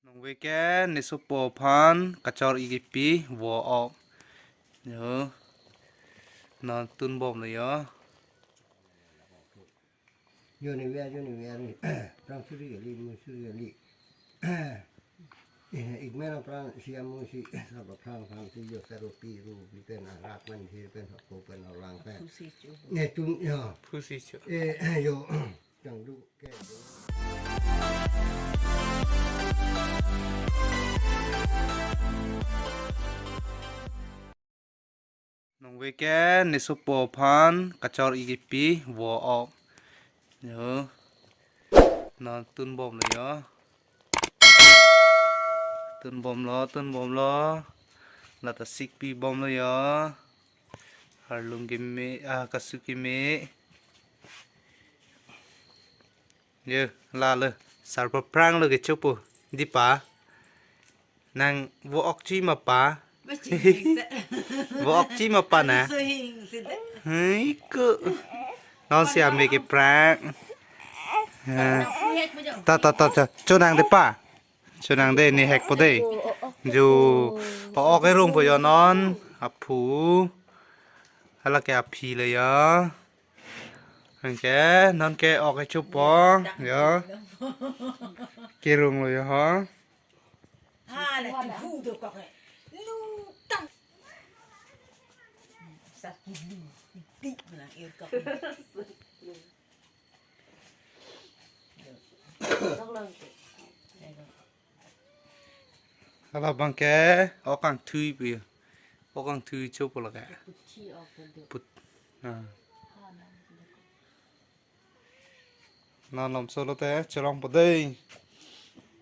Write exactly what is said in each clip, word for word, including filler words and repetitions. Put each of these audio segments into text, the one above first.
Nonke ke ne sopo aphan kachor-i kepi vo-ok. Jo. Non tunbomlo jo. Jo ne ver, jo ne ver ni. Prang suri kali, mun suri kali. Eh, ik men aphrang si amu si sap aphrang aphrang si jo sar-o pi ru pi pen arak pen dhir pen hapo pen alang pen. Pusi chu. Ne tum jo. Pusi chu. Eh, jo. Chang du ke. Nonke ke ne sopo aphan kachor-i kepi vo-ok. Jo. Non tunbomlo jo. Tunbomlo, tunbomlo. Lata sikpi bomlo jo. Arlung keme, ah, kasu keme. Jo, lalo. Sar aphrang lo kechopo. Di pa. Nang vo-ok chi ma pa. Vo-ok chi ma pa na. Hei ko. Non si ame ke prank. Eh. Ta, ta, ta, ta. Chonang de pa. Chonang de, ne hekpo de. Jo. O-ok erungpo jo non. Aphu. Hala ke aphi le jo. Nonke, nonke ok kechopo jo. Kerunglo jo ho. Ah, la tu hu do kok. Lu tang. Sakit lu. Tik na ir kok. Hala abang ke ok kangthui pu. Ok kangthui chopo lake. Put. Ah. Non lom solo te cholongpo dei.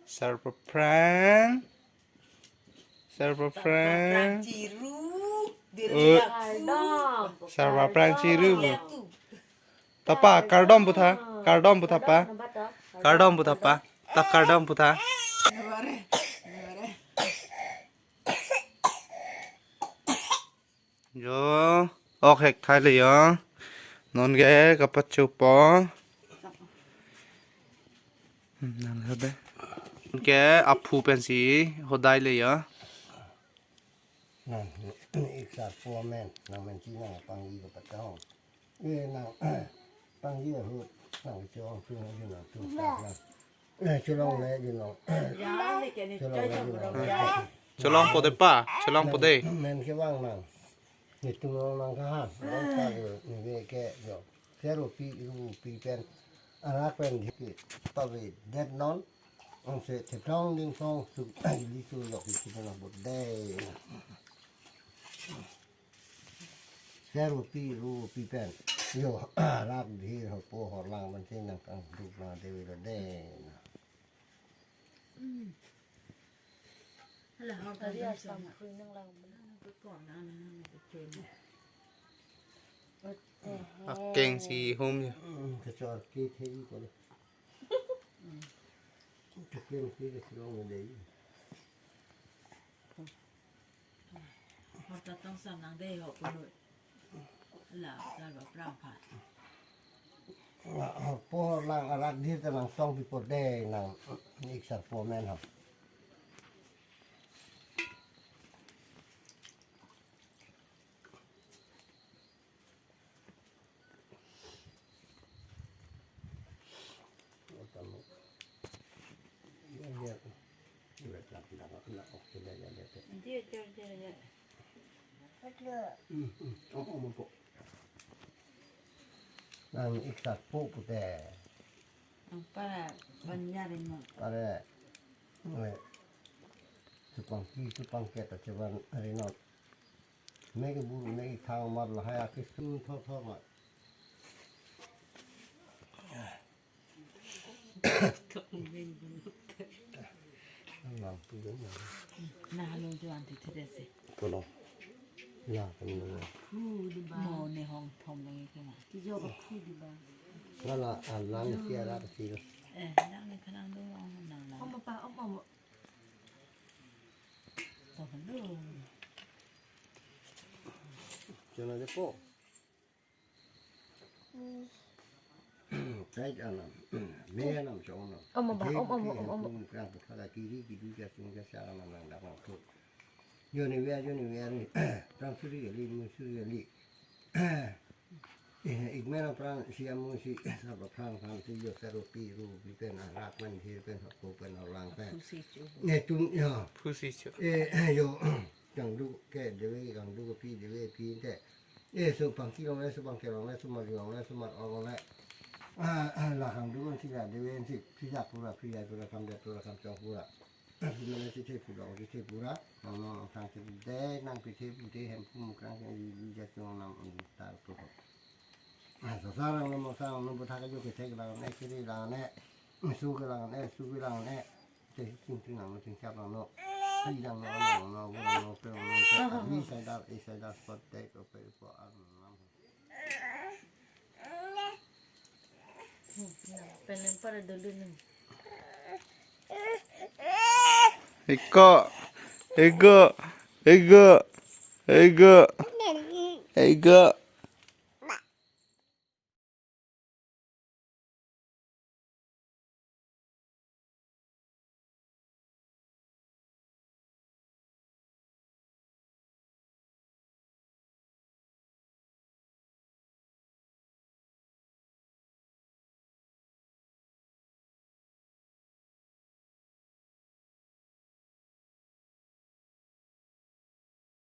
Sar aphrang. Sar aphrang. Chiru. Eh. Sar aphrang chiru. Ta pa, kardom putha, kardom putha pa. Kardom putha pa. Ta kardom putha. Jo, ok hekthai le jo. Nonke kapachopo. Hmm, nang le de. Ke aphu pensi hodai le jo. Nang, ik sar po amen, nang men si nang pangji kapatong. Eh, nang, pangji ahut, nang cholong tu, nang cholong tu, nang. Eh, cholongle, cholong. Cholongle, cholong. Cholongpo de pa, cholongpo de. Nang, men kevang nang. Netum along nang kaha, nang ka jo, ne ve ke jo. Sar-o pi, ru pi pen, arak pen dhir ke, pavedet non. Anse theplong dingphlong su, ili su yok isi pen abot dei. Sar-o pi, ru pi pen. Jo, arak dhir hapo horlang pen si nang kangduk nang dei lo dei. Akeng si hum ya. Hmm, kachor ke thei ko. Akeng si ke long dei. Hor ta tong sam nang dei ho pulo. La, la ba prang pha. La, po lang arak dhir ta nang tong pipo dei nang ik sar po amen ho. Nang ik sar po pute. Ang para banyari mo. Pare. Nge. Chupang ki, chupang ke ta chevan ari non. Megi buru, megi thang mar lahai akis tu thor thor ma. Nang tu dong na. Na halo jo anti tede se. Kono. Ya, kono. Khu di ba. Mo ne hong thom lagi ke ma. Ti jo ko khu di ba. Lala, alang si ara si. Eh, nang ne kanang do ong nang la. Om pa, om, om. To halo. Chana de po. Sai anam, me anam, chong anam. Om, om, ba, om, om, om, om. Hemphu mukrang puthak akiri kidu jasung jasa anam nang dakang thu. Joni via, joni via ni, prang suri kali, mun suri kali. Eh, ik mena prang si amu si, sapa prang prang si jo saro pi ru pi pen arak pen hir pen hako pen alang pen. Phu si chu. Ne tum, ya. Phu si chu. Eh, jo, kangduk ke dewe, kangduk ke pi dewe, pi te. Eh, so pangki longle, so pangke longle, so mar longle, so mar longle. Ah, ah, la kangduk si la dewe si, phi la pura, phi la pura, kam de pura, kam chong pura. Phi mane si the pura, si the pura. Nang nang sang si de, nang pi the pu the, hemphu mukrang si, i, i, ja chung nam, um, tar tu ho. Ah, so sarang no, mo sarang no, puthak ajo kethek lang ne, kiri lang ne, su ke lang ne, su ke lang ne. Te ching ching lang no, ching chap lang no. Pi lang no, lang no, lang no, pe lang no, pe. Wi sai dal, i sai dal, spot te, ko pe, ko ang lang. Pen lempar dulu ni. Iko, iko, iko, iko, iko.